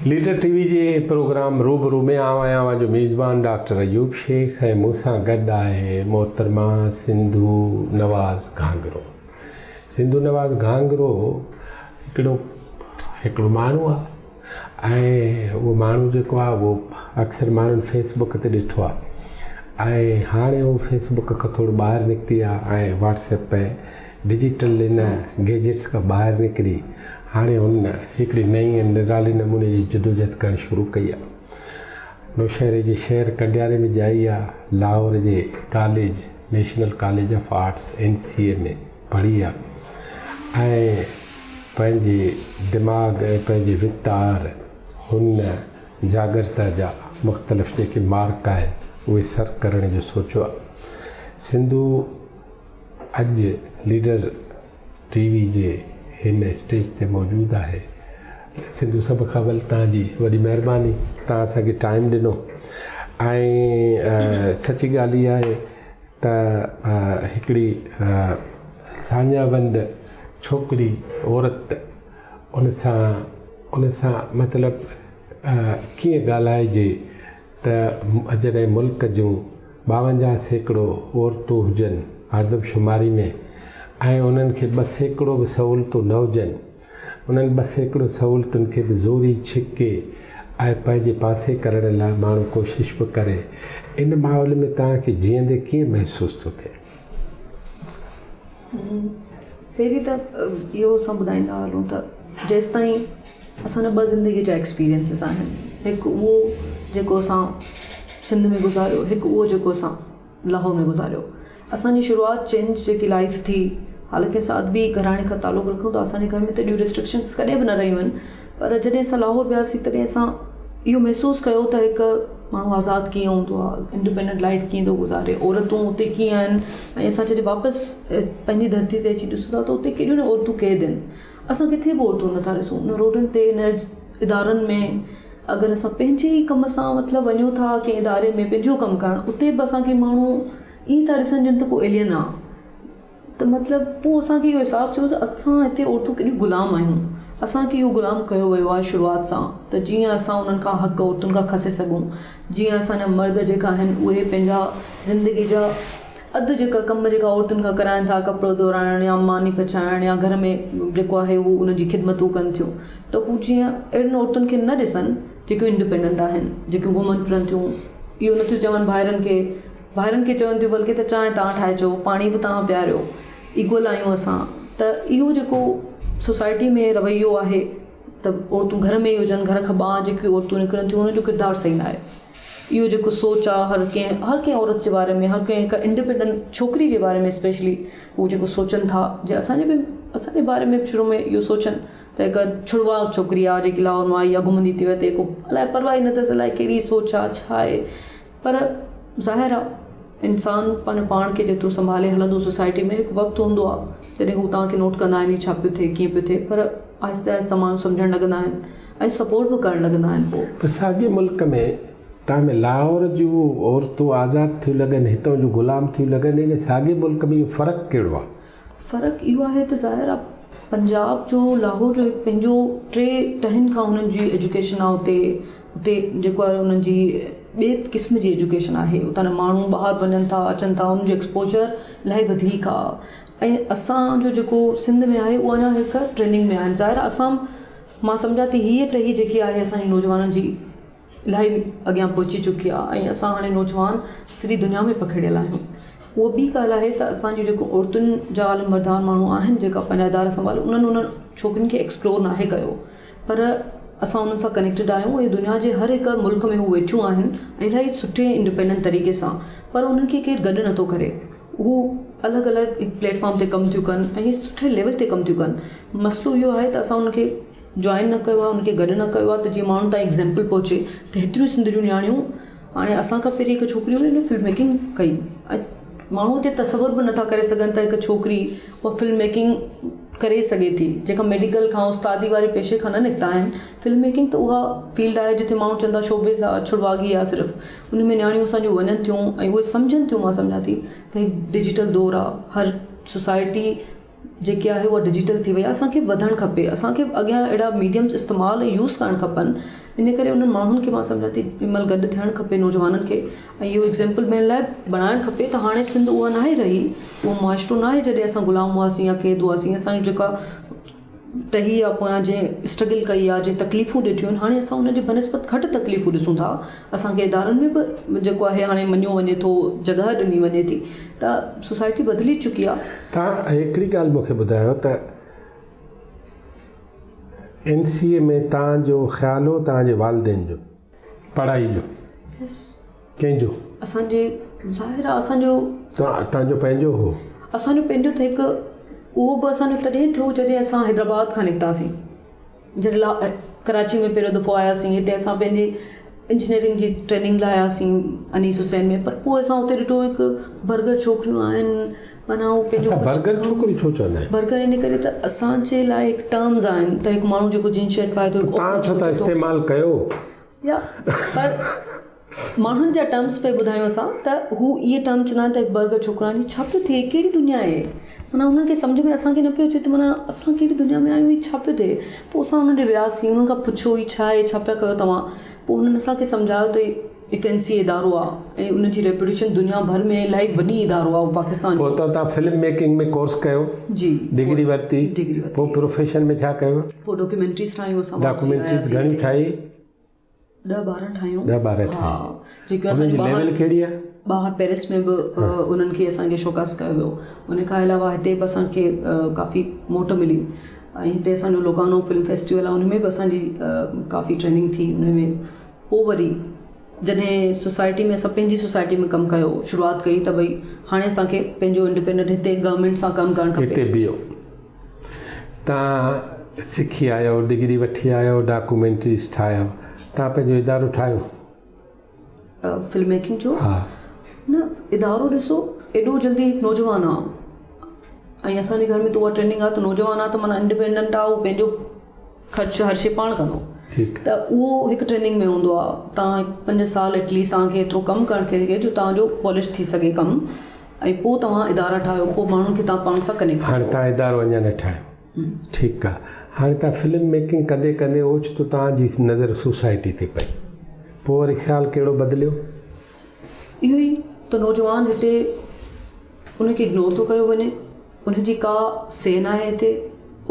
Leader ٽي V جي programme روبرو ۾ آئون آهيان اوهان جو ميزبان ڊاڪٽر ايوب شيخ ۽ مون سان گڏ آهي محترمه سنڌو نواز گهانگهرو. سنڌو نواز گهانگهرو هڪڙو هڪڙو ماڻهو آهي ۽ اهو ماڻهو جيڪو آهي اهو اڪثر ماڻهن فيس بڪ تي ڏٺو آهي ۽ هاڻي هو فيس بڪ کان ٿورو ٻاهر نڪتي آهي ۽ واٽس ايپ ۽ ڊجيٽل ان گيجيٽس کان ٻاهر نڪري هاڻي هن هڪڙي نئين ۽ نرالي نموني جي جدوجهد ڪرڻ شروع ڪئي آهي. نوشهري جي شهر ڪنڊياري ۾ ڄائي آهي. لاهور جي college national college of arts, N C A, ۾ پڙهي آهي ۽ پنهنجي دماغ ۽ پنهنجي وت آهر هن جاڳرتا جا مختلف جيڪي مارڪ آهن اهي سر ڪرڻ جو سوچيو آهي. سنڌو اڄ ليڊر ٽي وي جي هن اسٽيج تي موجود آهي. سنڌو سڀ کان اول توهان جي وڏي مهرباني توهان اسان کي ٽائيم ڏنو ۽ سچي ڳالهه اها آهي ته هڪڙي ساڃاهه وند ڇوڪري عورت ان سان ان سان مطلب ڪيئن ڳالهائجي ته جڏهن ملڪ جون 52% عورتون هجن آدمشماري ۾ ۽ انهن کي 2% به سهولتون نه هجن، انهن 2% سهولتن کي به زوري ڇڪي ۽ پنهنجي پاسي ڪرڻ لاء ماڻهو ڪوشش به ڪري، ان ماحول ۾ توهان کي جيئندي ڪيئن محسوس ٿو ٿئي؟ پهرين ته اهو اسان ٻڌائيندا هلون ته جيستائين اسان جا ٻه زندگي جا ايڪسپيرينسز آهن هڪ اهو جيڪو اسان سنڌ ۾ گذاريو هڪ اهو جيڪو اسان لاهور ۾ گذاريو اسان جي شروعات چينج جيڪي لائف ٿي حالانڪه اسان ادبي گهراڻي کان تعلق رکون ٿا اسان جي گهر ۾ ته ايڏيون ريسٽرڪشنس ڪڏهن به نه رهيون آهن پر جڏهن اسان لاهور وياسين تڏهن اسان اهو محسوس ڪيو ته هڪ ماڻهو آزاد ڪيئن هوندو آهي انڊيپينڊنٽ لائف ڪيئن ٿو گذاري عورتون اتي ڪيئن آهن ۽ اسان جڏهن واپس پنهنجي ڌرتي تي اچي ڏسون ٿا ته اتي ڪيڏيون نه عورتون قيد آهن اسان ڪٿي به عورتون نٿا ڏسون نه روڊن تي نه ادارن ۾ اگر اسان پنهنجي ئي ڪم سان مطلب وڃون ٿا ڪنهن اداري ۾ پنهنجو ڪم ڪرڻ اتي به اسان کي ماڻهو ائين ٿا ڏسن ڄڻ ته ڪو ايلين آهي ته مطلب پوء اسان کي اهو احساس ٿيو ته اسان هتي عورتون ڪيڏيون غلام آهيون اسان کي اهو غلام ڪيو ويو آهي شروعات سان ته جيئن اسان انهن کان حق عورتن کان کسي سگهون جيئن اسان جا مرد جيڪا آهن اهي پنهنجا زندگي جا اڌ جيڪا ڪم جيڪا عورتن کان ڪرائن ٿا ڪپڙو ڌورائڻ يا ماني پچائڻ يا گهر ۾ جيڪو آهي هو انهن جي خدمتون ڪن ٿيون ته هو جيئن اهڙين عورتن کي نه ڏسن جيڪيون انڊيپينڊنٽ آهن جيڪيون گهمن ڦرن ٿيون اهو نٿيون چون ڀائرن کي ڀائرن کي چون ٿيون بلڪه ته چانهه توهان ٺاهي اچو، پاڻي به توهان پياريو، ايڪول آهيون اسان ته اهو جيڪو سوسائٽي ۾ رويو آهي ته عورتون گهر ۾ ئي هجن گهر کان ٻاهر جيڪي عورتون نڪرن ٿيون انهن جو ڪردار صحيح ناهي اهو جيڪو سوچ آهي هر ڪنهن هر ڪنهن عورت جي باري ۾ هر ڪنهن هڪ انڊيپينڊنٽ ڇوڪري جي باري ۾ اسپيشلي هو جيڪو سوچن ٿا جي اسان جي به اسان جي باري ۾ به شروع ۾ اهو سوچن ته هڪ ڇڙواڳ ڇوڪري آهي جيڪي لاهور مان آئي آهي گهمندي ٿي وتي ڪو الائي پرواهه ئي نه اٿس الائي ڪهڙي سوچ آهي ڇا آهي پر ظاهر آ انسان پنهنجو پاڻ کي جيترو سنڀالي هلندو سوسائٽي ۾ هڪ وقت هوندو آ جڏهن هو توهان کي نوٽ ڪندا آهن هي ڇا پيو ٿئي ڪيئن پيو ٿئي پر آهستي آهستي ماڻهو سمجهڻ لڳندا آهن ۽ سپورٽ به ڪرڻ لڳندا آهن پوء. پر ساڳئي ملڪ ۾ توهان ۾ لاهور جون عورتون آزاد ٿيون لڳن هتان جون غلام ٿيون لڳن ان ساڳئي ملڪ ۾ اهو فرق ڪهڙو آ؟ فرق اهو آهي ته ظاهر آ پنجاب جو لاهور جو هڪ پنهنجو ٽي ٽهين کان انهن جي ايجوڪيشن آ اتي اتي جيڪو آهي انهن جي ٻئي قسم جي ايجوڪيشن آهي اتان جا ماڻهو ٻاهر وڃن ٿا اچن ٿا انهن جو ايڪسپوجر الاهي وڌيڪ آ ۽ اسان جو جيڪو سنڌ ۾ آهي اهو اڃا هڪ ٽريننگ ۾ آهن ظاهر آ اسان مان سمجهان ٿي هيء ٽهي جيڪي آهي اسان جي نوجوانن جي الاهي اڳيان پهچي چڪي آهي ۽ اسان هاڻي نوجوان سڄي دنيا ۾ پکڙيل آهيون اها ٻي ڳالهه آهي ته اسان جون جيڪو عورتن جا علمبردار ماڻهو آهن جيڪا پنهنجا ادارا سنڀالي انهن انهن ڇوڪرين کي ايڪسپلور ناهي ڪيو پر اسان انهن سان ڪنيڪٽيڊ آهيون ۽ دنيا جي هر هڪ ملڪ ۾ هو ويٺيون آهن ۽ الاهي سٺي انڊيپينڊنٽ طريقي سان پر انهن کي ڪير گڏ نٿو ڪري هو الڳ الڳ هڪ پليٽ فارم تي ڪم ٿيون ڪن ۽ سٺي ليول تي ڪم ٿيون ڪن مسئلو اهو آهي ته اسان انهن کي جوائن نه ڪيو آهي ان کي گڏ نه ڪيو آهي ته جيئن ماڻهن تائين ايگزيمپل پهچي ته هيتريون سنڌ جون نياڻيون هاڻي اسان کان پهرين هڪ ڇوڪري هئي ان فلم ميڪنگ ڪئي ۽ ماڻهو هتي تصور به نٿا ڪري سگهن ته هڪ ڇوڪري اها فلم ميڪنگ ڪري سگهي ٿي جيڪا ميڊيڪل کان استادي واري پيشي کان نه نڪتا آهن فلم ميڪنگ ته اها فيلڊ آهي جتي ماڻهو چوندا شوبز آهي ڇڙواڳي آهي صرف ان ۾ نياڻيون اسان جون وڃن ٿيون ۽ اهي سمجهن ٿيون مان سمجهان ٿي ته هڪ ڊجيٽل دور آهي هر سوسائٽي. جيڪي آهي اها ڊجيٽل ٿي وئي آهي اسان کي وڌڻ کپي اسان کي اڳيان اهڙا ميڊيمس استعمال ۽ يوز ڪرڻ کپن ان ڪري انهن ماڻهن کي مان سمجهان ٿي هن مهل گڏ ٿيڻ کپي نوجوانن کي ۽ اهو ايگزامپل ٻين لاء بڻائڻ کپي ته هاڻي سنڌ اها ناهي رهي اهو معاشرو ناهي جڏهن اسان غلام هئاسين يا قيد هئاسين اسان جون جيڪا ٽهي آ پويان جنهن اسٽرگل ڪئي آ جنهن تڪليفون ڏٺيون آهن هاڻي اسان ان جي بنسبت گهٽ تڪليفون ڏسون ٿا اسان کي ادارن ۾ به جيڪو آهي هاڻي مڃيو وڃي ٿو جڳهه ڏني وڃي ٿي ته سوسائٽي بدلي چڪي آ. توهان هڪڙي ڳالهه مون کي ٻڌايو ته اين سي اي ۾ توهان جو خيال هو توهان جي والدين جو پڙهائي جو ڪنهن جو؟ اسان جي ظاهر آ اسان جو. توهان جو پنهنجو هو؟ اسان جو پنهنجو ته هڪ اهو به اسان جو تڏهن ٿيو جڏهن اسان حيدرآباد کان نڪتاسين جڏهن لا ڪراچي ۾ پهريون دفعو آياسين هتي اسان پنهنجي انجنيئرنگ جي ٽريننگ لاء آياسين انيس حسين ۾ پر پوء اسان اتي ڏٺو هڪ برگر ڇوڪريون آهن معنيٰ هو پنهنجو اسان برگر ڇوڪريون ڇو چوندا آهيون؟ برگر ان ڪري ته اسان جي لاء هڪ ٽرمز آهن ته هڪ ماڻهو جيڪو جين شرٽ پائي ٿو هڪ توهان ڇو ٿا استعمال ڪيو؟ يا پر ماڻهن جا ٽرمز پئي ٻڌايون اسان ته هو اهي ٽرم چوندا آهن ته هڪ برگر ڇوڪرا آهن هي ڇا پيو ٿئي ڪهڙي دنيا آهي معنيٰ انهن کي سمجهه ۾ اسان کي نه پيو اچي ته معنيٰ اسان ڪهڙي دنيا ۾ آهيون هي ڇا پيو ٿئي پوء اسان انهن ڏي وياسين انهن کان پڇيو هي ڇا آهي ڇا پيا ڪيو توهان پوء انهن اسان کي سمجهايو ته هڪ اين سي ادارو آهي ۽ ان جي ريپوٽيشن دنيا ڀر ۾ الاهي وڏي ادارو آهي پاڪستان پوء توهان فلم ميڪنگ ۾ ڪورس ڪيو جي ڊگري ورتي ڊگري ورتي پوء پروفيشن ۾ ڇا ڪيو پوء ڊاڪيومينٽريز ٺاهيون اسان ڊاڪيومينٽريز گهڻيون ٺاهي؟ ڏهه 12 ٺاهيون. 10 12 ٺاهيون. جيڪي اسان جي ليول ڪهڙي آهي؟ ٻاهر پيرس ۾ به انهن کي اسان کي شوڪاس ڪيو ويو. ان کان علاوه هتي به اسان کي ڪافي موٽ ملي ۽ هتي اسان جو لوگانو فلم فيسٽيول آهي ان ۾ به اسان جي ڪافي ٽريننگ ٿي ان ۾ پوء وري جڏهن سوسائٽي ۾ اسان پنهنجي سوسائٽي ۾ ڪم ڪيو شروعات ڪئي ته ڀئي هاڻي اسان کي پنهنجو انڊيپينڊنٽ هتي گورنمينٽ سان ڪم ڪرڻ کپي. هتي بيهو. تان سکي آيو، ڊگري وٺي آيو، ڊاڪومينٽريز ٺاهيو، تان پنهنجو ادارو ٺاهيو؟ فلم ميڪنگ جو؟ ها. نه ادارو ڏسو ايڏو جلدي هڪ نوجوان آ ۽ اسان جي گهر ۾ ته اها ٽريننگ آ ته نوجوان آ ته معنيٰ انڊيپينڊنٽ آ اهو پنهنجو خرچ هر شي پاڻ ڪندو ته اهو هڪ ٽريننگ ۾ هوندو آ تان پنج سال ايٽ ليسٽ تان کي ايترو ڪم ڪرڻ کي جو تان جو پالش ٿي سگهي ڪم ۽ پوء توهان ادارا ٺاهيو پوء ماڻهن کي توهان پاڻ سان ڪنيڪٽ ڪريو. هاڻي توهان ادارو اڃا نه ٺاهيو ٺيڪ آ هاڻي توهان فلم ميڪنگ ڪندي ڪندي اوچتو توهان جي نظر سوسائٽي تي پئي پوء وري خيال ڪهڙو بدليو؟ اهو ئي ته نوجوان هتي ان کي اگنور ٿو ڪيو وڃي ان جي ڪا سي ناهي هتي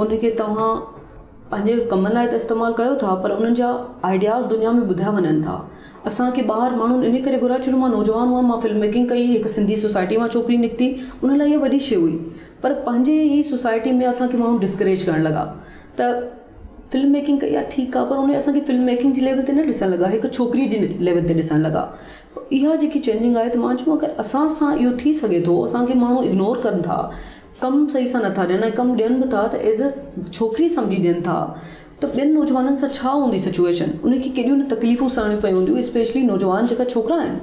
ان کي توهان پنهنجي ڪم لاء ته استعمال ڪيو ٿا پر انهن جا آئيڊياز دنيا ۾ ٻڌايا وڃن ٿا اسان کي ٻاهر ماڻهن انهي ڪري گهرايو ڇو جو مان نوجوان هئم مان فلم ميڪنگ ڪئي هڪ سنڌي سوسائٽي مان ڇوڪري نڪتي ان لاء اها وڏي شي هئي پر پنهنجي ئي سوسائٽي ۾ اسان کي ماڻهو ڊسڪريج ڪرڻ لڳا ته فلم ميڪنگ ڪئي آهي ٺيڪ آهي پر انهي اسان کي فلم ميڪنگ جي ليول تي نه ڏسڻ لڳا هڪ ڇوڪري جي ليول تي ڏسڻ لڳا اها جيڪي چينجنگ آهي ته مان چيو اگر اسان سان اهو ٿي سگهي ٿو اسان کي ماڻهو اگنور ڪن ٿا ڪم صحيح سان نٿا ڏين ۽ ڪم ڏين به ٿا ته ايز اي ڇوڪري سمجهي ڏين ٿا ته ٻين نوجوانن سان ڇا هوندي سچوئيشن ان کي ڪيڏيون نه تڪليفون سهڻيون پيون هونديون اسپيشلي نوجوان جيڪا ڇوڪرا آهن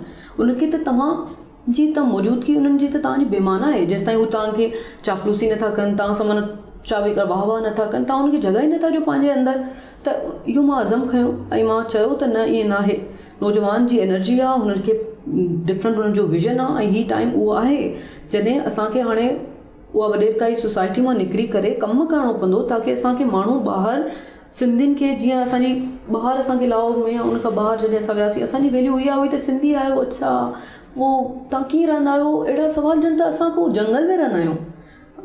ان کي ته توهان جي ته موجودگي انهن جي ته توهان جي بي معنيٰ آهي جيستائين هو توهان کي چاپلوسي نٿا ڪن توهان سان معنيٰ چاوي ڪر واهه واهه نٿا ڪن توهان ان کي جڳهه ئي نٿا ڏيو پنهنجي اندر ته اهو مان عزم کنيو ۽ مان چيو ته نه ائين ناهي نوجوان جي انرجي آ هنن کي ڊفرنٽ انهن جو ويزن آ ۽ هي ٽائيم اهو آهي جڏهن اسان کي هاڻي اها وڏيرڪائي سوسائٽي مان نڪري ڪري ڪم ڪرڻو پوندو تاڪه اسان کي ماڻهو ٻاهر سنڌين کي جيئن اسان جي ٻاهر اسان کي لاهور ۾ يا ان کان ٻاهر جڏهن اسان وياسين اسان جي ويليو اها هئي ته سنڌي آهيو اڇا پوء توهان ڪيئن رهندا آهيو اهڙا سوال ڄڻ ته اسان ڪو جنگل ۾ رهندا آهيون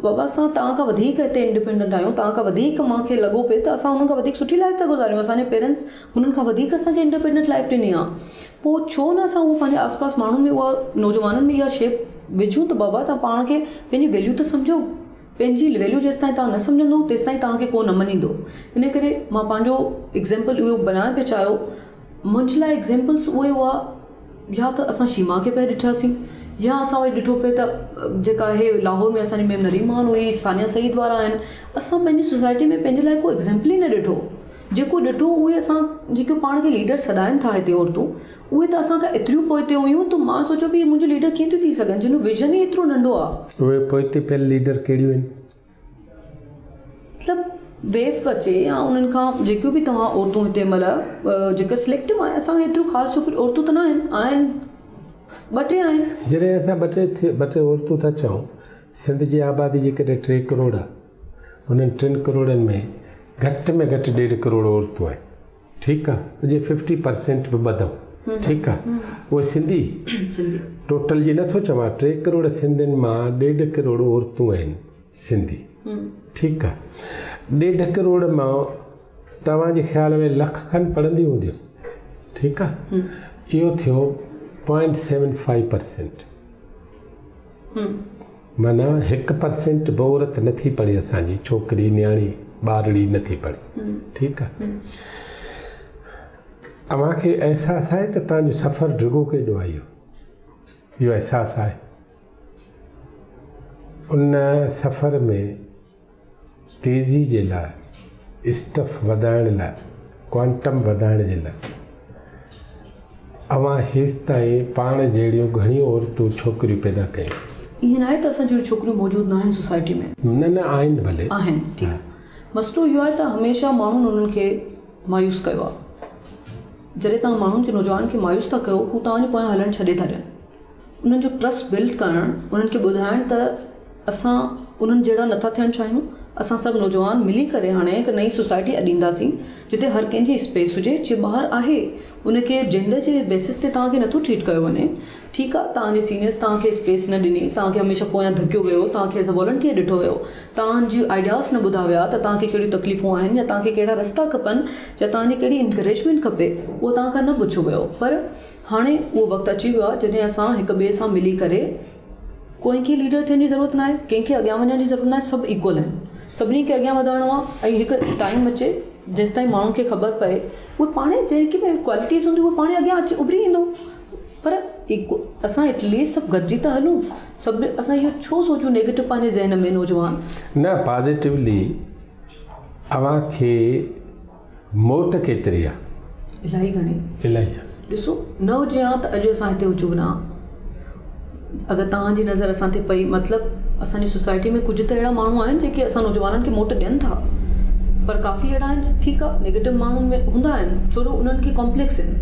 بابا اسان توهان کان وڌيڪ هتي انڊيپينڊنٽ آهيون توهان کان وڌيڪ مان کي لڳو پئي ته اسان انهن کان وڌيڪ سٺي لائف ٿا گذاريون اسان جي پيرنٽس هنن کان وڌيڪ اسان کي انڊيپينڊنٽ لائف ڏني آهي پوء ڇو نه اسان اهو پنهنجي آس پاس ماڻهن ۾ اها نوجوانن ۾ اها شيء وجهون ته بابا توهان پاڻ کي پنهنجي ويليو ته سمجهو پنهنجي ويليو جيستائين توهان نه سمجهندو تيستائين توهان کي ڪو نه مڃيندو ان ڪري مان پنهنجو ايگزامپل اهو بنائڻ پئي چاهيو منهنجي لاء ايگزامپلس اهي هئا يا ته اسان شيما کي پئي ڏٺاسين يا اسان وري ڏٺو پئي ته جيڪا هي لاهور ۾ اسان جي ميم نريمان هئي ثانيه سعيد وارا آهن اسان پنهنجي سوسائٽي ۾ پنهنجي لاء ڪو ايگزامپل ئي نه ڏٺو جيڪو ڏٺو اهي اسان جيڪي پاڻ کي ليڊر سڏائن ٿا هتي عورتون اهي ته اسان کان ايتريون پوئتي هيون ته مان سوچيو پئي منهنجو ليڊر ڪيئن ٿيون ٿي سگهن جن جو ويزن ئي ايترو ننڍو آهي. اهي پوئتي پيل ليڊر ڪهڙيون آهن؟ مطلب ويف اچي يا انهن کان جيڪيون به توهان عورتون هتي مهل جيڪا سليڪٽو آهن اسان کي ايتريون خاص ڇوڪريون عورتون ته نه آهن آهن ٻه ٽي آهن. جڏهن اسان ٻه ٽي ٻه ٽي عورتون ٿا چئون سنڌ جي آبادي جيڪڏهن ٽي ڪروڙ آهي. انهن ٽن ڪروڙن ۾ گهٽ ۾ گهٽ ڏيڍ ڪروڙ عورتون آهن. ٺيڪ آ جي ففٽي پرسينٽ به ٻڌون ٺيڪ آ اهي سنڌي ٽوٽل جي نٿو چوان ٽي ڪروڙ سنڌين مان ڏيڍ ڪروڙ عورتون آهن سنڌي ٺيڪ آ ڏيڍ ڪروڙ مان توهان جي خيال ۾ لک کن پڙهنديون هونديون ٺيڪ آ اهو ٿيو پوائنٽ سيون فائيو پرسينٽ معنيٰ هڪ پرسينٽ به عورت نٿي پڙهي اسان جي ڇوڪري نياڻي ٻارڙي نٿي پڙهي ٺيڪ آ اوهان کي احساس آهي ته تان جو سفر ڊگهو ڪيڏو آهي اهو اهو احساس آهي ان سفر ۾ تيزي جي لاء، اسٽف وڌائڻ لاء، ڪوانٽم وڌائڻ جي لاء اوهان هيستائين پاڻ جهڙيون گهڻيون عورتون ڇوڪريون پيدا ڪيون. ائين ناهي ته اسان جهڙيون ڇوڪريون موجود ناهن سوسائٽي ۾. نه نه آهن ڀلي. آهن ٺيڪ آهي. مسئلو اهو آهي ته هميشه ماڻهن انهن کي مايوس ڪيو آهي. جڏهن توهان ماڻهن کي نوجوانن کي مايوس ٿا ڪيو هو توهان جي پويان هلڻ ڇڏي ٿا ڏين. انهن جو ٽرسٽ بلڊ ڪرڻ، انهن کي ٻڌائڻ ته اسان انهن جهڙا نٿا ٿيڻ چاهيون، اسان سڀ نوجوان ملي ڪري هاڻي هڪ نئين سوسائٽي اڏينداسين جتي هر ڪنهن جي اسپيس هجي، جي ٻاهر آهي ان کي جينڊر جي بيسس تي توهان کي نٿو ٽريٽ ڪيو وڃي، ٺيڪ آهي توهان جي سينيئرس توهان کي اسپيس نه ڏني، توهان کي هميشه پويان ڌڪيو ويو، توهان کي ايز اي والنٽيئر ڏٺو ويو، توهان جي آئيڊياز نه ٻڌا ويا ته توهان کي ڪهڙيون تڪليفون آهن يا توهان کي ڪهڙا رستا کپن يا توهان جي ڪهڙي انڪريجمينٽ کپي اهو توهان کان نه پڇيو ويو پر هاڻي اهو وقت اچي ويو آهي جڏهن اسان هڪ ٻئي سان ملي ڪري ڪنهن کي ليڊر ٿيڻ جي ضرورت ناهي ڪنهن کي اڳيان وڃڻ جي ضرورت ناهي سڀ ايڪول آهن سڀني کي اڳيان وڌائڻو آهي ۽ هڪ ٽائيم اچي جيستائين ماڻهن کي خبر پئي اهي پاڻ جيڪي به ڪوالٽيز هونديون اهي پاڻ اڳيان اچي اڀري ايندو پر اسان ايٽ ليسٽ سڀ گڏجي ته هلون سڀ اسان اهو ڇو سوچون نيگيٽو پنهنجي ذهن ۾ نوجوان. نه پازيٽولي اوهان کي موٽ ڪيتري آ؟ الاهي گهڻي. الاهي آ. ڏسو نه هجي ها ته اڄ اسان هتي هجون به نه ها. اگر توهان جي نظر اسان تي پئي مطلب اسان جي سوسائٽي ۾ ڪجهه ته اهڙا ماڻهو آهن جيڪي اسان نوجوانن کي موٽ ڏين ٿا پر ڪافي اهڙا آهن ٺيڪ آ نيگيٽو ماڻهن ۾ هوندا آهن ڇو جو انهن کي ڪامپليڪس آهن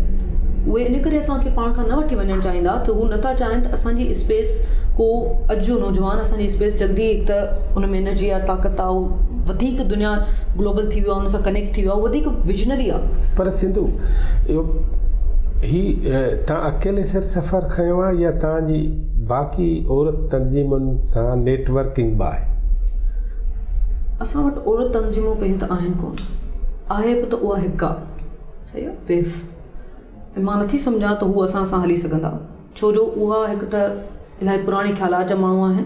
اهي ان ڪري اسان کي پاڻ کان نه وٺي وڃڻ چاهيندا ته هو نٿا چاهين ته اسان جي اسپيس ڪو اڄ جو نوجوان اسان جي اسپيس جلدي هڪ ته ان ۾ انرجي آ طاقت آ اهو وڌيڪ دنيا گلوبل ٿي ويو آ ان سان ڪنيڪٽ ٿي ويو آ وڌيڪ وزنري آ. پر سنڌو اهو هي تان اڪيلي سر سفر کنيو آ يا تان جي باقي عورت تنظيمن سان نيٽ ورڪنگ به آهي؟ اسان وٽ عورت تنظيمون پهريون ته آهن ڪونه آهي به ته اها هڪ آ صحيح آ ويف ۽ مان نٿي سمجهان ته هو اسان سان هلي سگهندا ڇو جو اها هڪ ته الاهي پراڻي خيالات جا ماڻهو آهن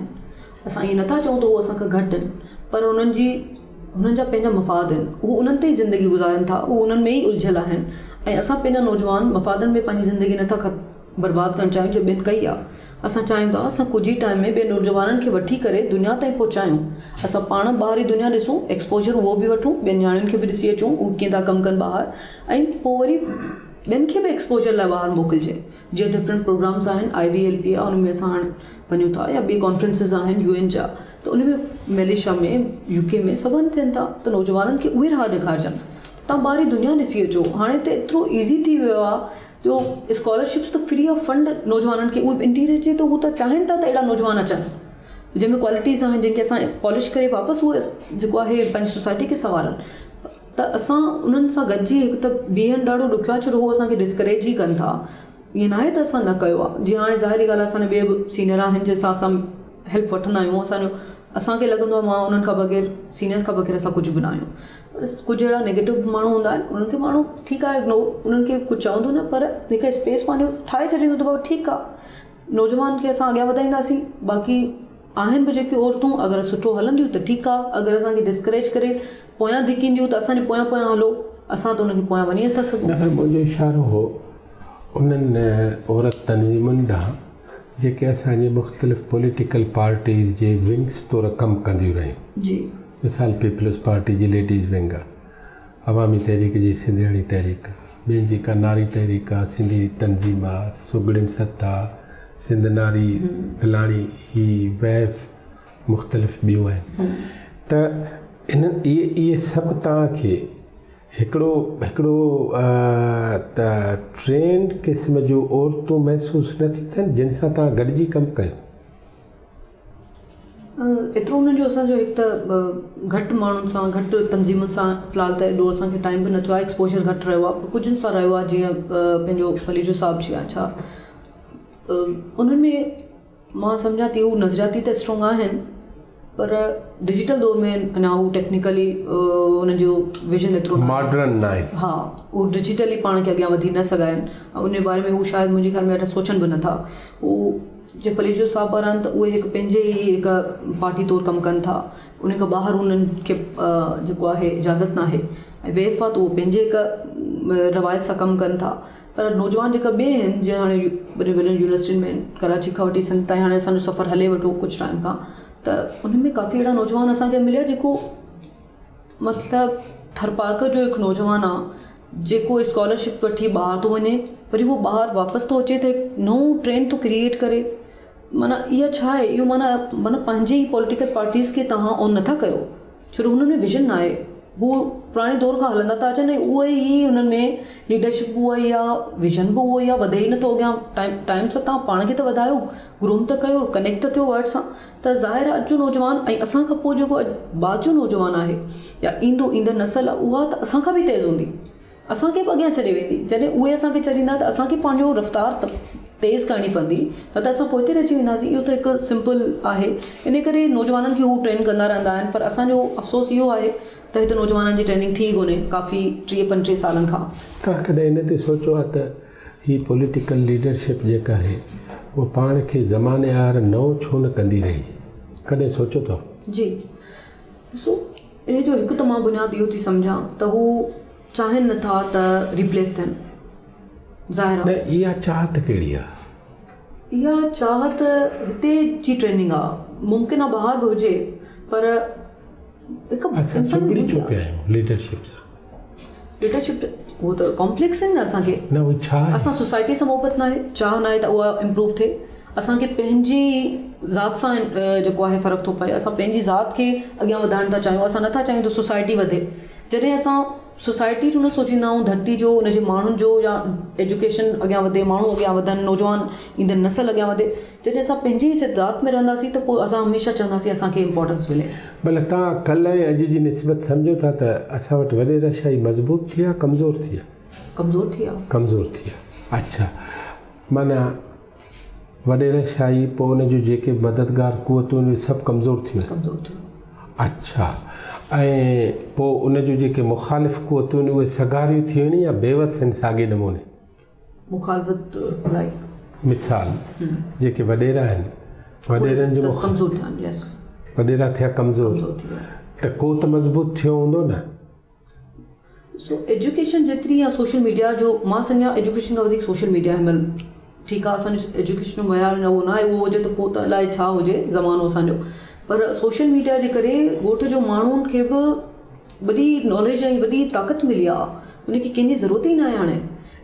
اسان ائين نٿا چئون ته هو اسان کان گهٽ آهن پر انهن جي هنن جا پنهنجا مفاد آهن هو انهن تي ئي زندگي گذارين ٿا هو انهن ۾ ئي الجهيل آهن ۽ اسان پنهنجا نوجوان مفادن ۾ پنهنجي زندگي نٿا برباد ڪرڻ چاهيون جيئن ٻين ڪئي آهي اسان چاهيون ٿا اسان ڪجهه ئي ٽائيم ۾ ٻين نوجوانن کي وٺي ڪري دنيا تائين پهچايون اسان پاڻ ٻاهرين دنيا ڏسون ايڪسپوجر اهو به وٺون ٻين نياڻين کي به ڏسي اچون هو ڪيئن ٿا ڪم ڪن ٻاهر ۽ پوء وري ٻين کي به ايڪسپوجر لاء ٻاهر موڪلجي جيئن ڊفرنٽ پروگرامس آهن آء وي ايل پي آهي ان ۾ اسان هاڻي وڃون ٿا يا ٻي ڪانفرنسز آهن يو اين جا ته ان ۾ ملائيشيا ۾ يو ڪي ۾ سڀ هنڌ ٿين ٿا ته نوجوانن کي اهي راهه ڏيکارجن ته تان ٻاهرين دنيا ڏسي اچو هاڻي ته ايترو ايزي ٿي ويو آهي جو اسڪالرشپس ته فري آف فنڊ نوجوانن کي اهي انٽيريئر جي ته هو ته چاهين ٿا ته اهڙا نوجوان اچن جنهن ۾ ڪوالٽيز آهن جن کي اسان پالش ڪري واپس اهي جيڪو آهي پنهنجي سوسائٽي کي سنوارن ته اسان انهن سان گڏجي هڪ ته بيهڻ ڏاڍو ڏکيو آهي ڇو جو هو اسان کي ڊسڪريج ئي ڪن ٿا ائين ناهي ته اسان نه ڪيو آهي جيئن هاڻي ظاهري ڳالهه آهي اسان جا ٻئي به سينئر آهن جنهن سان اسان هيلپ وٺندا آهيون اسان جو اسان کي لڳندو آهي مان انهن کان بغير سينئرس کان بغير اسان ڪجهه به نه آهيون پر ڪجهه اهڙا نيگيٽو به ماڻهو هوندا آهن انهن کي ماڻهو ٺيڪ آهي اگنور انهن کي ڪجهه چوندو نه پر هڪ اسپيس پنهنجو ٺاهي ڇڏيندو ته بابا ٺيڪ آهي نوجوان کي اسان اڳيان وڌائينداسين باقي آهن به جيڪي عورتون اگر سٺو هلنديون ته ٺيڪ آ اگر اسان کي ڊسڪريج ڪري پويان ڌڪينديون ته اسان جي پويان پويان هلو اسان ته ان کي پويان وڃي نٿا سگهون. نه پر منهنجو اشارو هو انهن عورت تنظيمن ڏانهن جيڪي اسان جي مختلف پوليٽيڪل پارٽيز جي ونگس طور ڪم ڪنديون رهيون. جي. مثال پيپلز پارٽي جي ليڊيز ونگ آ، عوامي تحريڪ جي سنڌياڻي تحريڪ آ، ٻين جي ڪا ناري تحريڪ آ، سنڌي تنظيم آ، سگهڙين سٿ آ، سنڌ ناري فلاڻي هي ويف مختلف ٻيون آهن ته انهن اهي اهي سڀ توهان کي هڪڙو هڪڙو ته ٽرينڊ قسم جون عورتون محسوس نه ٿيون ٿين جن سان توهان گڏجي ڪم ڪيو. ايترو انهن جو اسان جو هڪ ته گهٽ ماڻهن سان گهٽ تنظيمن سان في الحال ته ايڏو اسان کي ٽائيم به نه ٿيو آهي ايڪسپوجر گهٽ رهيو آهي ڪجهن سان رهيو آهي جيئن پنهنجو پليجو صاحب جي آهي ڇا انهن ۾ مان سمجهان ٿي هو نظرياتي ته اسٽرانگ آهن پر ڊجيٽل دور ۾ اڃا هو ٽيڪنيڪلي انهن جو ويزن ايترو ماڊرن نه آهن ها هو ڊجيٽلي پاڻ کي اڳيان وڌي نه سگهيا آهن ان باري ۾ هو شايد منهنجي خيال ۾ اڃا سوچن به نٿا هو جي پليجو صاحب وارا آهن ته اهي هڪ پنهنجي ئي هڪ پارٽي طور ڪم ڪن ٿا ان کان ٻاهر انهن کي جيڪو آهي اجازت ناهي ۽ ويف آ ته اهو پنهنجي هڪ روايت سان ڪم ڪن ٿا پر نوجوان جيڪا ٻئي آهن جيئن هاڻي وڏين وڏين يونيورسٽين ۾ آهن ڪراچي کان وٺي سنڌ تائين هاڻي اسان جو سفر هلي ويٺو ڪجهه ٽائيم کان ته ان ۾ ڪافي اهڙا نوجوان اسان کي مليا جيڪو مطلب ٿرپارڪر جو هڪ نوجوان آ جيڪو اسڪالرشپ وٺي ٻاهر ٿو وڃي وري اهو ٻاهر واپس ٿو اچي ته هڪ نئون ٽرينڊ ٿو ڪريئيٽ ڪري معنيٰ اها ڇا آهي اهو معنيٰ معنيٰ پنهنجي ئي پوليٽيڪل پارٽيز کي توهان آن نٿا ڪيو ڇو جو هنن ۾ ويزن نه آهي هو پراڻي دور کان هلندا ٿا اچن ۽ اهي ئي هنن ۾ ليڊرشپ به اها ئي آهي ويزن به اهو ئي آهي وڌي ئي نٿو اڳيان ٽائيم ٽائيم سان توهان پاڻ کي ته وڌايو گروم ته ڪيو ڪنيڪٽ ته ٿيو ورلڊ سان ته ظاهر آهي اڄ جو نوجوان ۽ اسان کان پوء جيڪو بعد جو نوجوان آهي يا ايندو ايندڙ نسل آهي اها ته اسان کان به تيز هوندي اسان کي به اڳيان ڇڏي ويندي جڏهن اهي اسان کي ڇڏيندا ته اسان کي پنهنجو رفتار تيز ڪرڻي پوندي نه ته اسان پوئتي رهجي وينداسين اهو ته هڪ سمپل آهي ان ڪري نوجوانن کي هو ٽرين ڪندا رهندا آهن پر اسان جو افسوس اهو آهي ته هتي نوجوانن جي ٽريننگ ٿي ڪونهي ڪافي 30 35 سالن کان. توهان ڪڏهن ان تي سوچيو آهي ته هي پوليٽيڪل ليڊرشپ جيڪا آهي اها پاڻ کي زماني آهر نئون ڇو نه ڪندي رهي؟ ڪڏهن سوچيو اٿو؟ جي ڏسو ان جو هڪ ته مان بنياد اهو ٿي سمجهان ته هو چاهين نه ٿا ته ريپليس ٿين ظاهر آهي. نه اها چاهت ڪهڙي آهي؟ اها چاهت هتي جي ٽريننگ آهي ممڪن آهي ٻاهر به هجي پر هڪ اسان چنبڙي ڇو پيا آهيون ليڊرشپ سان؟ ليڊرشپ اهو ته ڪامپليڪس آهن نه اسان کي نه اهو ڇا آهي؟ اسان سوسائٽي سان محبت ناهي چاهه ناهي ته اها امپروو ٿئي اسان کي پنهنجي ذات سان جيڪو آهي فرق ٿو پئي اسان پنهنجي ذات کي اڳيان وڌائڻ ٿا چاهيون اسان نٿا چاهيون ته سوسائٽي وڌي جڏهن اسان سوسائٽي جو نه سوچيندا آهيون ڌرتي جو ان جي ماڻهن جو يا ايجوڪيشن اڳيان وڌي ماڻهو اڳيان وڌن نوجوان ايندڙ نسل اڳيان وڌي جڏهن اسان پنهنجي ئي ذات ۾ رهنداسين ته پوء اسان هميشه چونداسين اسان کي امپورٽنس ملي. ڀلا توهان ڪلهه ۽ اڄ جي نسبت سمجهو ٿا ته اسان وٽ وڏيرا شاهي مضبوط ٿي آ ڪمزور ٿي آ؟ ڪمزور ٿي آ. ڪمزور ٿي آ اڇا معنيٰ وڏيرا شاهي پوء ان جون جيڪي مددگار قوتون آهن اهي سڀ ڪمزور ٿي ويون. ڪمزور ٿي ويون. اڇا ۽ پوء ان جون جيڪي مخالف قوتون آهن اهي سگهاريون ٿي ويون يا بيوس آهن ساڳي نموني؟ مخالفت لائيڪ. مثال جيڪي وڏيرا آهن وڏيرن جو ڪمزور ٿيا آهن يس وڏيرا ٿيا ڪمزور ته ڪو ته مضبوط ٿيو هوندو نه. سو ايجوڪيشن جيتري يا سوشل ميڊيا جو مان سمجهان ايجوڪيشن کان وڌيڪ سوشل ميڊيا هن مهل ٺيڪ آهي اسان جو ايجوڪيشن جو معيار اڃا اهو نه آهي اهو هجي ته پوء ته الائي ڇا هجي زمانو اسان جو پر سوشل ميڊيا جي ڪري ڳوٺ جو ماڻهن کي به وڏي ناليج ۽ وڏي طاقت ملي آهي ان کي ڪنهن جي ضرورت ئي نه آهي هاڻي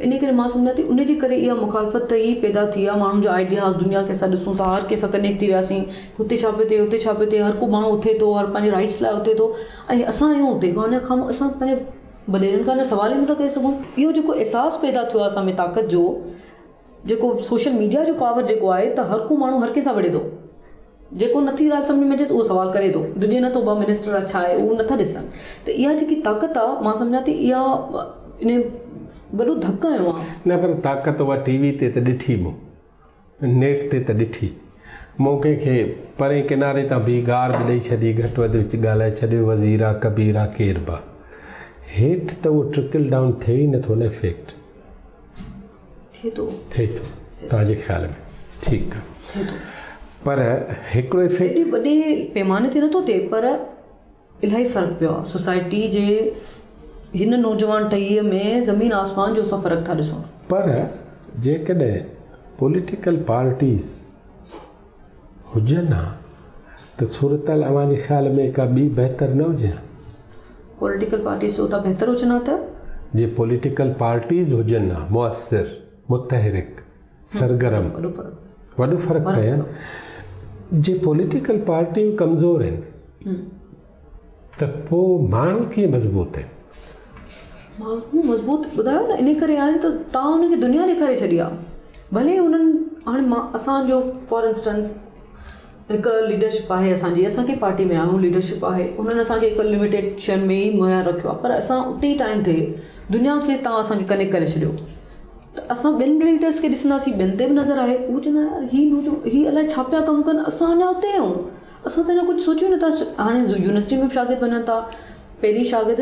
ان ڪري مان سمجهان ٿي ان جي ڪري اها مخالفت ئي پيدا ٿي آهي ماڻهن جا آئيڊياز دنيا کي اسان ڏسون ٿا هر ڪنهن سان ڪنيڪٽ ٿي وياسين هتي ڇا پيو ٿئي هتي ڇا پيو ٿئي هر ڪو ماڻهو اٿي ٿو هر پنهنجي رائٽس لاء اٿي ٿو ۽ اسان آهيون اتي کان کان اسان پنهنجي وڏيرن کان اڃا سوال ئي نٿا ڪري سگهون اهو جيڪو احساس پيدا ٿيو آهي اسان ۾ طاقت جو جيڪو سوشل ميڊيا جو پاور جيڪو آهي ته هر ڪو ماڻهو هر ڪنهن سان وڙهي ٿو جيڪو نٿي ڳالهه سمجهه ۾ اچيس اهو سوال ڪري ٿو، ڊڄي نٿو ڀا منسٽر آ ڇا آهي اهو نٿا ڏسن ته اها جيڪي طاقت آ مان سمجهان ٿي اها انهي وڏو ڌڪ هنيو آ. نه پر طاقت اها ٽي وي تي ته ڏٺي مون، نيٽ تي ته ڏٺي. مون ڪنهن کي پرئين ڪناري تان بيهي گار به ڏئي ڇڏي، گهٽ وڌ وچ ڳالهائي ڇڏيو، وزير آ، ڪبير آ، ڪير به آ. هيٺ ته اهو ٽرڪل ڊائون ٿئي ئي نٿو نه افيڪٽ. ٿئي ٿو. ٿئي ٿو توهان جي خيال ۾ ٺيڪ آ. ٿئي ٿو. پر هڪڙو افيڪٽ. ايڏي وڏي پيماني تي نٿو ٿئي پر الاهي فرق پيو آ سوسائٽي جي هن نوجوان ٽهيء ۾ زمين آسمان جو اسان فرق ٿا ڏسون. پر جيڪڏهن پوليٽيڪل پارٽيز هجن ها ته صورتحال اوهان جي خيال ۾ ڪا ٻي بهتر نه هجي ها؟ پوليٽيڪل پارٽيز چئو ٿا بهتر هجن ها ته؟ جي پوليٽيڪل پارٽيز هجن ها مؤثر، متحرڪ، سرگرم، وڏو فرق پئي ها نه. جي پوليٽيڪل پارٽيون ڪمزور آهن ته پوء ماڻهو ڪيئن مضبوط آهن؟ ماڻهو مضبوط ٻڌايو نه انهي ڪري آهن ته تان انهن کي دنيا ڏيکاري ڇڏي آهي ڀلي انهن هاڻي مان اسان جو فار انسٽنس هڪ ليڊرشپ آهي اسان جي اسان ڪنهن پارٽي ۾ آهيون ليڊرشپ آهي انهن اسان کي هڪ لميٽيڊ شين ۾ ئي مهيا رکيو آهي پر اسان اتي ئي ٽائيم تي دنيا کي تان اسان کي ڪنيڪٽ ڪري ڇڏيو ته اسان ٻين ليڊرس کي ڏسنداسين ٻين تي به نظر آهي هو چوندا يار هي نوجوان هي الائي ڇا پيا ڪم ڪن اسان اڃا اتي آهيون اسان ته اڃا ڪجهه سوچيون نٿا هاڻي يونيورسٽي ۾ به شاگرد وڃن ٿا پهرين شاگرد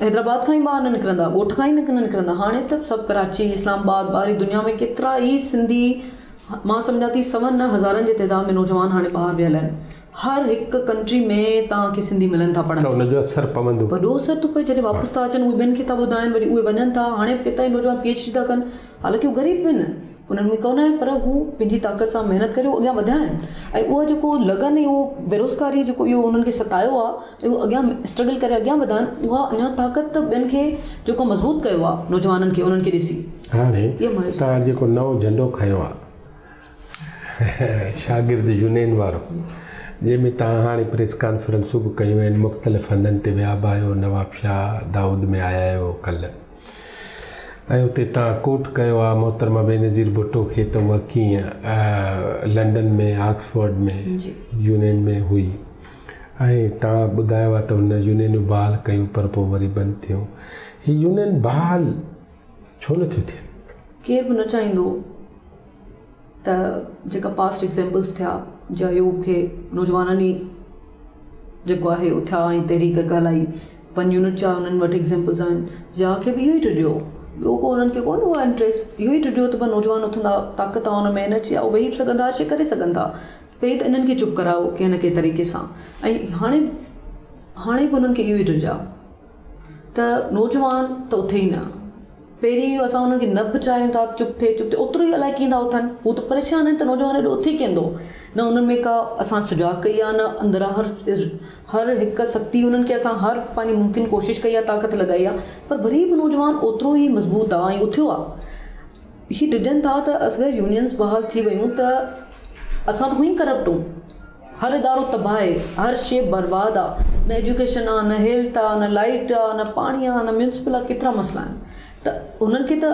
حيدرآباد کان ئي ٻاهر نه نڪرندا ڳوٺ کان ئي نه نڪرندا هاڻي ته سڀ ڪراچي اسلام آباد ٻاهري دنيا ۾ ڪيترا ئي سنڌي مان سمجهان ٿي سون نه هزارن جي تعداد ۾ نوجوان هاڻي ٻاهر ويل آهن. هر هڪ ڪنٽري ۾ توهان کي سنڌي ملن ٿا پڙهندي. ته ان جو اثر پوندو. وڏو اثر ٿو پئي جڏهن واپس ٿا اچن اهي ٻين کي ٿا ٻڌائن وري اهي وڃن ٿا هاڻي به ڪيترائي نوجوان پي ايڇ ڊي ٿا ڪن حالانڪه هو غريب به آهن انهن ۾ ڪونه آهي پر هو پنهنجي طاقت سان محنت ڪري اڳيان وڌيا آهن ۽ اهو جيڪو لگن ۽ اهو بيروزگاري جيڪو اهو انهن کي ستايو آهي ۽ اهو اڳيان اسٽرگل ڪري اڳيان وڌا آهن اها اڃا طاقت ته ٻين کي جيڪو مضبوط ڪيو آهي نوجوانن کي انهن کي ڏسي. هاڻي توهان جيڪو نئون جهنڊو کنيو آهي شاگرد يونين وارو جنهن ۾ توهان هاڻي پريس ڪانفرنسون به ڪيون آهن مختلف هنڌن تي ويا به آهيو نوابشاهه دائود ۾ آيا آهيو ڪلهه ۽ اتي توهان ڪوٽ ڪيو آهي محترمه بينظير ڀٽو کي ته اها ڪيئن لنڊن ۾ آڪسفورڊ ۾ يونين ۾ هئي ۽ توهان ٻڌايو آهي ته هن يونينون بحال ڪيون پر پوء وري بند ٿيون هي يونين بحال ڇو نه ٿيون ٿين؟ ڪير به نه چاهيندو ته جيڪا پاسٽ ايگزيمپلس ٿيا جا ايوب کي نوجوانن ئي جيڪو آهي اٿيا ۽ تحريڪ هلائي ون يونٽ جا انهن وٽ ايگزيمپلس آهن ضياء کي به اهو ئي ڊڄيو ٻيو ڪو انهن کي ڪونه هو انٽريسٽ اهو ئي ڊڄيو ته نوجوان اٿندا طاقت آهي ان ۾ انرجي آهي اهي ويهي به سگهن ٿا هر شيء ڪري سگهن ٿا پهرين ته انهن کي چپ ڪرايو ڪنهن نه ڪنهن طريقي سان ۽ هاڻي هاڻي به انهن کي اهو ئي ڊڄ آهي ته نوجوان ته اٿي ئي نه. پهرين اهو اسان انهن کي نه به چاهيون ٿا چپ ٿي چپ ٿي اوترو ئي الائي ڪيئن ٿا اٿن. هو ته پريشان آهن ته نوجوان ايڏو اٿي ڪين ٿو. نه انهن ۾ ڪا اسان سجاڳ ڪئي آهي نه اندران هر هر هڪ سختي انهن کي اسان هر پنهنجي ممڪن ڪوشش ڪئي آهي طاقت لڳائي آهي پر وري به نوجوان اوترو ئي مضبوط آهي ۽ اٿيو آهي. هي ڊڄن ٿا ته اگر يونينز بحال ٿي ويون ته اسان ته هونئن ئي ڪرپٽ آهيون. هر ادارو تباهه آهي، هر شيء برباد آ، نه ايجوڪيشن آ، نه هيلٿ آ، نه لائيٽ آ، نه پاڻي آ، نه ميونسپل آ، ڪيترا مسئلا آهن ته انهن کي ته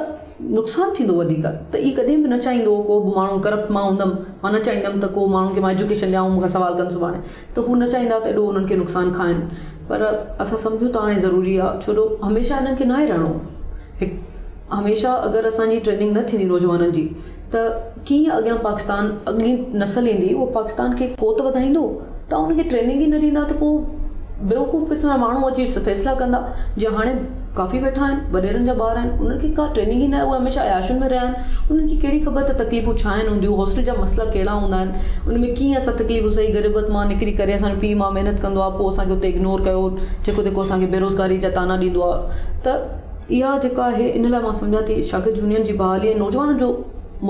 نقصان ٿيندو وڌيڪ ته اهي ڪڏهن به نه چاهيندو ڪو به ماڻهو ڪرپٽ مان هوندم مان نه چاهيندم ته ڪو ماڻهو کي مان ايجوڪيشن ڏيان هو مون کان سوال ڪن سڀاڻي ته هو نه چاهيندا ته ايڏو انهن کي نقصان کائن پر اسان سمجهون ٿا هاڻي ضروري آ ڇو جو هميشه انهن کي ناهي رهڻو هڪ هميشه اگر اسان جي ٽريننگ نه ٿيندي نوجوانن جي ته ڪيئن اڳيان پاڪستان اڳلي نسل ايندي اهو پاڪستان کي ڪو ته وڌائيندو توهان ان کي ٽريننگ ئي نه ڏيندا ته پوء بيوقوف قسم جا ماڻهو اچي فيصلا ڪندا جيئن هاڻي ڪافي ويٺا آهن وڏيرن جا ٻار آهن انهن کي ڪا ٽريننگ ئي نه آهي اهي هميشه عياشين ۾ رهيا آهن انهن کي ڪهڙي خبر ته تڪليفون ڇا آهن هونديون هاسٽل جا مسئلا ڪهڙا هوندا آهن ان ۾ ڪيئن اسان تڪليفون سهي غربت مان نڪري ڪري اسان جو پيء ماء محنت ڪندو آهي پوء اسان کي اتي اگنور ڪيو جيڪو تيڪو اسان کي بيروزگاري جا طعنا ڏيندو آهي ته اها جيڪا آهي ان لاء مان سمجهان ٿي شاگرد يونين جي بحالي ۽ نوجوانن جو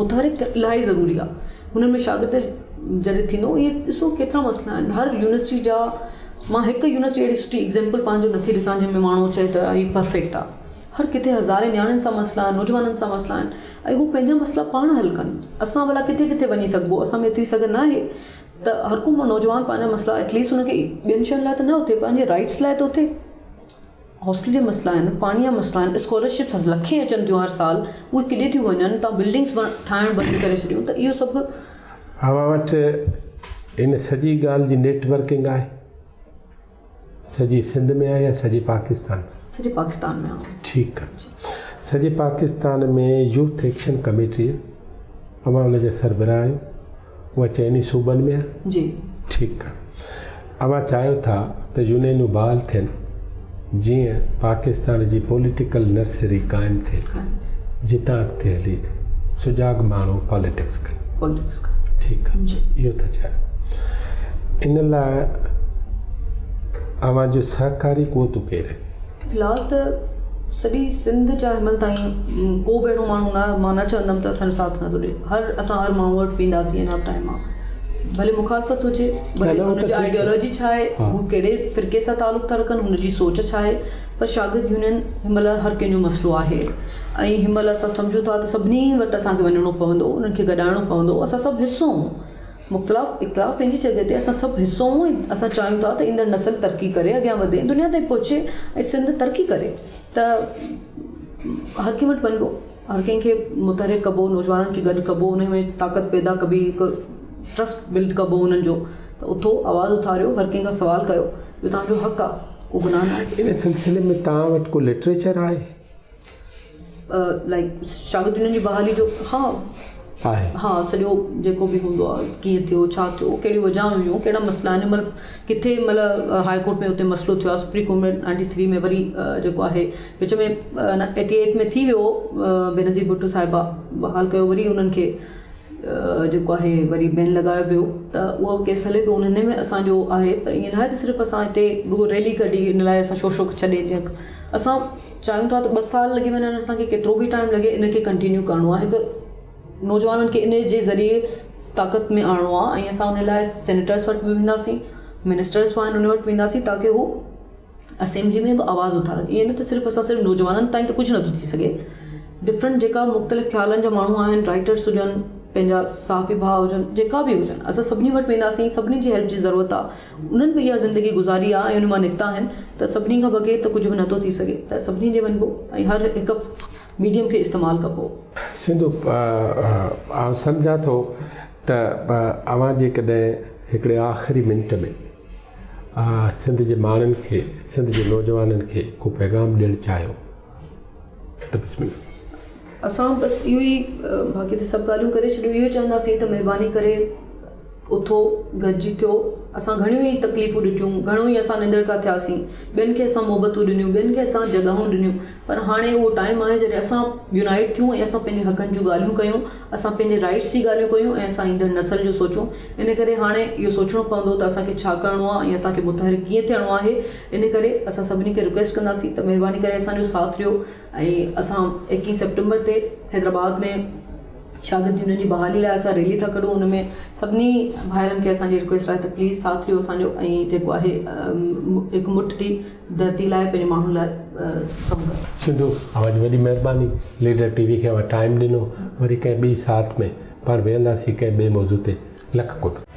متحرڪ الاهي ضروري آهي هنن ۾ شاگرد جڏهن ٿيندو اهي ڏسو ڪيترا مسئلا آهن هر يونيورسٽي جا مان هڪ يونيورسٽي اهڙي سٺي ايگزامپل پنهنجو نٿي ڏسان جنهن ۾ ماڻهو چئي ته هي پرفيڪٽ آهي هر ڪٿي هزارين نياڻين سان مسئلا آهن نوجوانن سان مسئلا آهن ۽ هو پنهنجا مسئلا پاڻ حل ڪن اسان ڀلا ڪٿي ڪٿي وڃي سگهبو اسان ۾ ايتري سگهه نه آهي ته هر ڪو نوجوان پنهنجا مسئلا ايٽليسٽ هن کي ٻين شين لاء ته نه اٿي پنهنجي رائٽس لاء ته اٿي هاسٽل جا مسئلا آهن، پاڻي جا مسئلا آهن، اسڪالرشپس لکين اچن ٿيون هر سال، اهي ڪيڏي ٿيون وڃن، تان بلڊنگس ٺاهڻ بند ڪري ڇڏيون ته اهو سڀ. اوهان وٽ ان سڄي ڳالهه جي نيٽ ورڪنگ آهي؟ سڄي سنڌ ۾ آهي يا سڄي پاڪستان ۾؟ سڄي پاڪستان ۾ آهي. ٺيڪ آهي. سڄي پاڪستان ۾ يوٿ ايڪشن ڪميٽي اوهان ان جا سربراهه آهيو. اها چئني صوبن ۾ آهي؟ جي. ٺيڪ آهي. اوهان چاهيو ٿا ته يونينون بحال ٿين جيئن پاڪستان جي پوليٽيڪل نرسري قائم ٿئي جتان اڳتي هلي سجاڳ ماڻهو پاليٽڪس ڪن. پاليٽڪس ڪن. ٺيڪ آهي. جي. اهو ٿا چاهيو. ان لاء اوهان جون سهڪاري قوتون ڪير آهن؟ في الحال ته سڄي سنڌ جا هن مهل تائين ڪو به اهڙو ماڻهو نه مان نه چوندم ته اسان جو ساٿ نٿو ڏي هر اسان هر ماڻهو وٽ وينداسين اڃا به ٽائيم آهي ڀلي مخالفت هجي ڀلي هن جي آئيڊيالوجي ڇا آهي هو ڪهڙي فرقي سان تعلق ٿا رکن هن جي سوچ ڇا آهي پر شاگرد يونين هن مهل هر ڪنهن جو مسئلو آهي ۽ هن مهل اسان سمجهون ٿا ته سڀني وٽ اسان کي وڃڻو پوندو انهن کي گڏائڻو پوندو اسان سڀ حصو آهيون مختلاف اختلاف پنهنجي جڳهه تي اسان سڀ حصو آهيون ۽ اسان چاهيون ٿا ته ايندڙ نسل ترقي ڪري اڳيان وڌي دنيا تائين پهچي ۽ سنڌ ترقي ڪري ته هر ڪنهن وٽ وڃبو هر ڪنهن کي متحرڪ ڪبو نوجوانن کي گڏ ڪبو ان ۾ طاقت پيدا ڪبي هڪ ٽرسٽ بلڊ ڪبو انهن جو ته اٿو آواز اٿاريو هر ڪنهن کان سوال ڪيو اهو توهان جو حق آهي ڪو گناهه نه آهي. ان سلسلي ۾ توهان وٽ ڪو لٽريچر آهي؟ لائيڪ شاگرد يونين جي بحالي جو ها آهي ها سڄو جيڪو به هوندو آهي ڪيئن ٿيو ڇا ٿيو ڪهڙيون وجهه هيون ڪهڙا مسئلا آهن مطلب ڪٿي مطلب هاء ڪورٽ ۾ اتي مسئلو ٿيو آهي سپريم ڪورٽ ۾ نائنٽي ٿري ۾ وري جيڪو آهي وچ ۾ ايٽي ايٽ ۾ ٿي ويو بينظير ڀٽو صاحبه بحال ڪيو وري انهن کي جيڪو آهي وري بين لڳايو ويو ته اهو ڪيس هلي پيو ان ۾ اسانجو آهي پر ائين ناهي ته صرف اسان هتي رڳو ريلي ڪڍي ان لاء اسان شوشو ڇڏي جيئن اسان چاهيون ٿا ته ٻه سال لڳي وڃن اسان کي ڪيترو به ٽائيم لڳي ان کي ڪنٽينيو ڪرڻو آهي هڪ نوجوانن کي ان جي ذريعي طاقت ۾ آڻڻو آهي ۽ اسان ان لاء سينيٽرس وٽ به وينداسين منسٽرس به آهن ان وٽ وينداسين تاڪه هو اسيمبلي ۾ به آواز اٿارن ائين نه ته صرف اسان صرف نوجوانن تائين ته ڪجهه نٿو ٿي سگهي ڊفرنٽ جيڪا مختلف خيالن جا ماڻهو آهن رائٽرس هجن پنهنجا صحافي ڀاء هجن جيڪا به هجن اسان سڀني وٽ وينداسين سڀني جي هيلپ جي ضرورت آهي انهن به اها زندگي گذاري آهي ۽ ان مان نڪتا آهن ته سڀني کان بغير ته ڪجهه به نٿو ٿي سگهي ته سڀني ڏي وڃبو ۽ هر هڪ ميڊيم کي استعمال ڪبو. سنڌو آئون سمجهان ٿو ته اوهان جيڪڏهن هڪڙي آخري منٽ ۾ سنڌ جي ماڻهن کي سنڌ جي نوجوانن کي ڪو پيغام ڏيڻ چاهيو ته بسم الله. اسان بس اهو ئي باقي ته سڀ ڳالهيون ڪري ڇڏيون اهو ئي چونداسين ته مهرباني ڪري اٿو گڏجي ٿيو اسان گهڻيون ئي تڪليفون ڏٺيون گهڻو ئي اسان ننڌڻڪا ٿياسين ٻين کي اسان محبتون ڏنيون ٻين کي اسان جڳهون ڏنيون پر هاڻي اهو ٽائيم آهي جڏهن اسان يونائيٽ ٿيون ۽ اسان پنهنجي حقن جون ڳالهيون ڪيون اسان پنهنجي رائيٽس جي ڳالهيون ڪيون ۽ اسان ايندڙ نسل جو سوچون ان ڪري هاڻي اهو سوچڻو پوندو ته اسان کي ڇا ڪرڻو آهي ۽ اسان کي متحرڪ ڪيئن ٿيڻو آهي ان ڪري اسان سڀني کي رڪويسٽ ڪنداسين ته مهرباني ڪري اسان جو ساٿ ڏيو ۽ اسان ايڪيهه سيپٽمبر تي حيدرآباد ۾ شاگرد يونين جي بحالي لاء اسان ريلي ٿا ڪڍون ان ۾ سڀني ڀائرن کي اسان جي رڪويسٽ آهي ته پليز ساٿ ڏيو اسان جو ۽ جيڪو آهي هڪ مٺ ٿي ڌرتي لاء پنهنجي ماڻهن لاء ڪم ڪريو. سنڌو اوهان جي وڏي مهرباني ليڊر ٽي وي کي اوهان ٽائيم ڏنو وري ڪنهن ٻي ساعت ۾ پاڻ ويهنداسين ڪنهن ٻئي موضوع تي لک قرب.